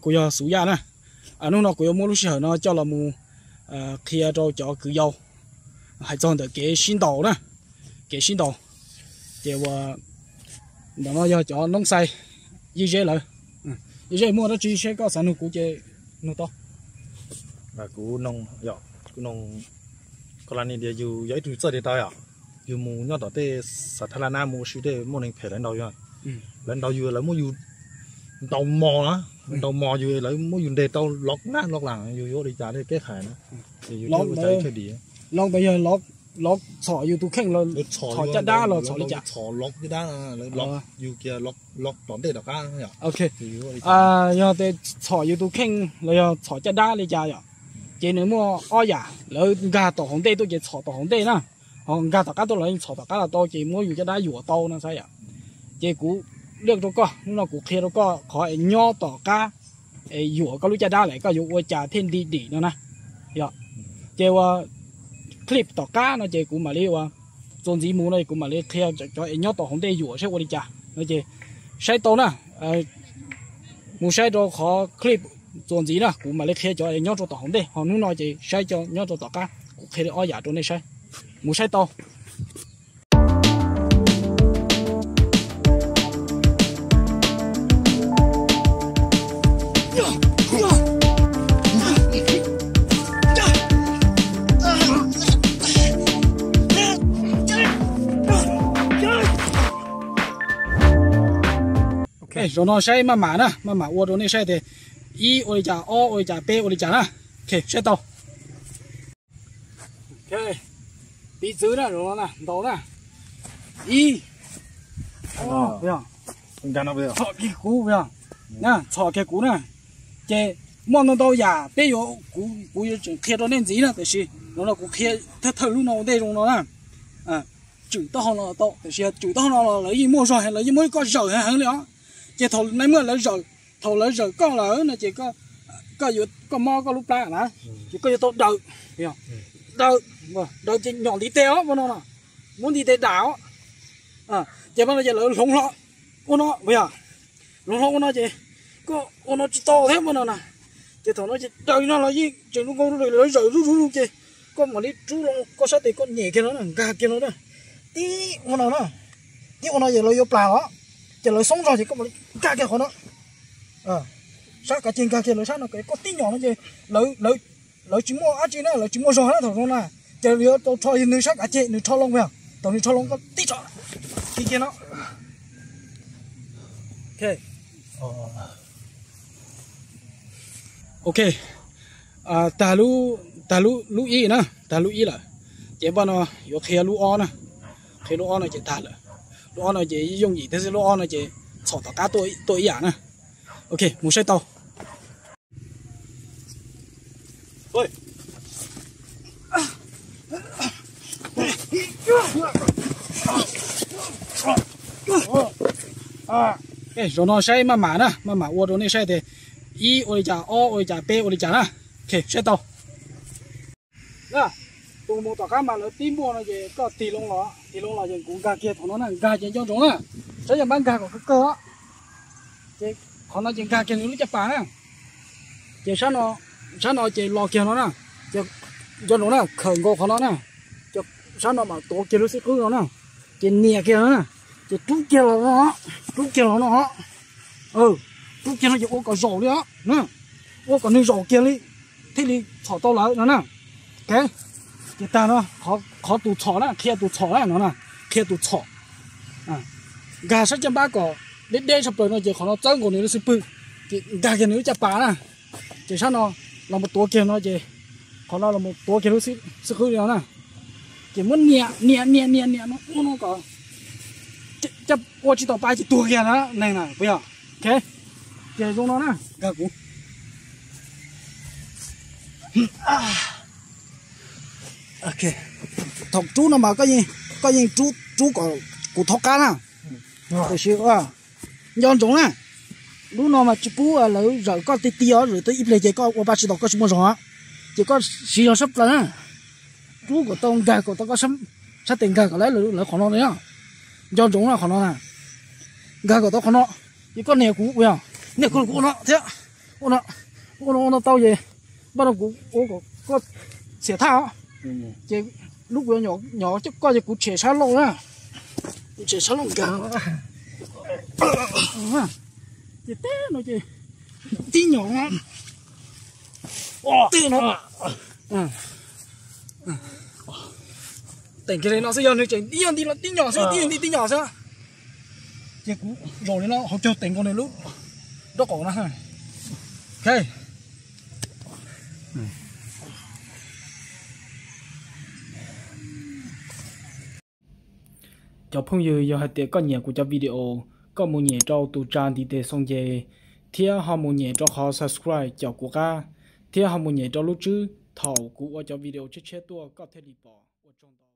Kuv yog Xub Yaj na. Hnub no kuv yuav muab lub sij hawm no coj los mus qhia rau cov kwv yau hais txog ntawm kev sib ntaus na, kev sib ntaus. Ces uas ntawm no yog cov noob xais Yij Zeb lawm. Yij Zeb, muaj dab tsi seb koj xav nug kuv ces nug tau. Kuv, kuv noog, koj lam ni tias yus yog ib tug txawj tiag tau yom, yus mus nyob tom tej xav thab la nab mus ua si tej muaj neeg phem lawv ntaus yus, lawv ntaus yus lawv muab yus ntaus mos na, ntaus mos yus lawv muab yus ntes tau lov nab lov las yus yuav ua li cas tej kev hais na. Los ntawd yog lov txhom yus tus kheej los txhom caj dab los txhom li cas? Txhom lov caj dab, lov yus kiag los tom ntej tom qab. Ok, yog tias txhom yus tus kheej los yog txhom caj dab li cas yom, ces nws muaj ob yam, lawv nkag tom hauv ntej tuaj ces txhom tom hauv ntej na, ho nkag tom qab tuaj los yeej txhom tom qab los tau ces muab yus caj dab yuam tau no xav yom. Ces kuv liaj rau koj, hnub no kuv qhia rau koj qhov es nyob tom qab es yuam koj lub caj dab lawm koj yuav ua cas thiaj nti dim no na. Yog, ces ua clip tom qab no ces kuv mam li ua, txuas ntxiv mus no kuv mam li qhia cov es nyob tom hauv ntej yuam seb ua li cas no ces saib tau na. Mus saib rau qhov clip txuas ntxiv na, kuv mam li qhia cov es nyob rau tom hauv ntej, ho hnub no ces saib cov nyob rau tom qab, kuv qhia li ob yam rau nej saib. Mus saib tau. Zaum no saib maj mam na, maj mam ua rau nej saib tias ib ua li cas, ob ua li cas, peb ua li cas na. Ok, saib tau. Piv txwv na, zaum no na, ntaus na. Ib, txhom kiag kuv, txhom kiag kuv na. Ces muaj ntau ntau yam peb yuav, kuv yuav tseem qhia rau nej ntxiv na, tiam sis zaum no kuv qhia thawj thawj lub no ua ntej zoo no na. Tswm taub hau no tau, tiam sis tswm taub hau no los lawv yeej muaj zog heev, lawv yeej muab koj zawm heev heev li os. Ces thaum nai muaj lawv zawm, thaum lawv zawm koj lawm no ces koj yuav, koj mob koj lub plab na, ces koj yuav tau daws, daws, daws ces nyom ntiv tes os, muab no no, muab ntiv tes dam os. Ces mas no ces lawv hloov hlo ua no, yog hloov hlo ua no ces koj ua no tsis tau thiab mas no na. Ces thaum no ces daws li no los yeej tseem zoo nkauj, lawv zawm zuj zus ces koj mam li rub loo koj sab tes koj nyem kiag no na, nkag kiag no na. Tib ua no na, tib ua no ces lawv yuav plam los, ces lawv xoob zog ces koj mam li nkag kiag qhov no. Sab kav ceg nkag kiag lawv sab no, koj tib nyom no ces lawv tsis muaj dab tsi na, lawv tsis muaj zog na thaum zoo na. Ces yuav tau rho nws sab kav ceg, nws rho loo, thaum nws rho loo koj tib rho kiag no. Ok, tag lub, tag lub ib na, tag lub ib lawm. Ces npaj no yuav qhia lub ob na, qhia lub ob no ces tag lawm. Lub ob no ces yooj yim thiab xwb, lub ob no ces txhom tom qab tuaj ib yam na. Ok, mus saib tau. Zaum no saib maj mam na, maj mam ua rau nej saib tias ib ua li cas, ob ua li cas, peb ua li cas na. Ok, saib tau. Na, tus mus tom qab mas lawv tib npuaj no ces koj tig loo los, tig loo los ces kuv nkag kiag thaum no na, nkag ces nco ntsoov na, saib yog npab nkag kom kawg kawg os. Ces qhov no ces nkag kiag nws lub caj pas na, ces sab no, sab no ces los kiag no na, ces nco ntsoov na, khawm nkaus qhov no na, ces sab no mas tuav kiag lub xib qwb no na, ces nias kiag no na, ces rub kiag los no, rub kiag los no os. Rub kiag no ces ua kom zaum li os, ua kom nws zaum kiag li thiaj li txhom tau lawv no na. Ok, ces tag no, qhov tus txhom na, qhia tus txhom na no na, qhia tus txhom. Nkag sab caj npab kom deb deb sab plaws no ces qhov no txawb nkaus nws lub xib pwg, ces nkag kiag nws lub caj pas na. Ces sab no los mus tuav kiag no ces qhov no los mus tuav kiag lub xib qwb li no na. Ces muab nias nias nias nias nias no ua no kom ua tsis tau pa ces tuag kiag na neeg na puas yog? Ok, ces zoo no na, nkag kuv. Ok, thaum rub no mas koj yeej rub kom kuv thaub qab na. Tiam sis nco ntsoov na, lub no mas tsis pub lawv zawm koj ti ti os, zawm tau ib pliag ces koj ua pa tsis tau, koj tsis muaj zog, ces koj siv zog sab plaws na. Rub kom tau, nkag kom tau koj sab tes, nkag kom lawv, lawv qhov no na. Nco ntsoov na qhov no na, nkag kom tau qhov no, ces koj nias kuv, nias kuv ua no thiab. Ua no, ua no tau ces npaj no kuv ua kom koj txiav thaj os. Ces lub kuv yuav nyom coj koj ces kuv tshem sab laug na. Kuv tshem sab laug nkag. Ces teb no ces tib nyom, teb no. Teem kiag li no xwb, yog nws tseem ib yam nti los tib nyom xwb, tib yam nti tib nyom xwb. Ces kuv zaum li no hauv caug teem nkaus nws lub nraub qaum na. Ok. Cov phooj ywg, yog hais tias koj nyiam kuv cov video, koj mus nyem rau tus tsa ntiv tes xoo nce, thiab ho mus nyem rau qhov subscribe caum kuv qab, thiab ho mus nyem rau lub tswb thaum kuv ua cov video tshiab tshiab tuaj koj thiaj li pom. Ua tsaug ntau.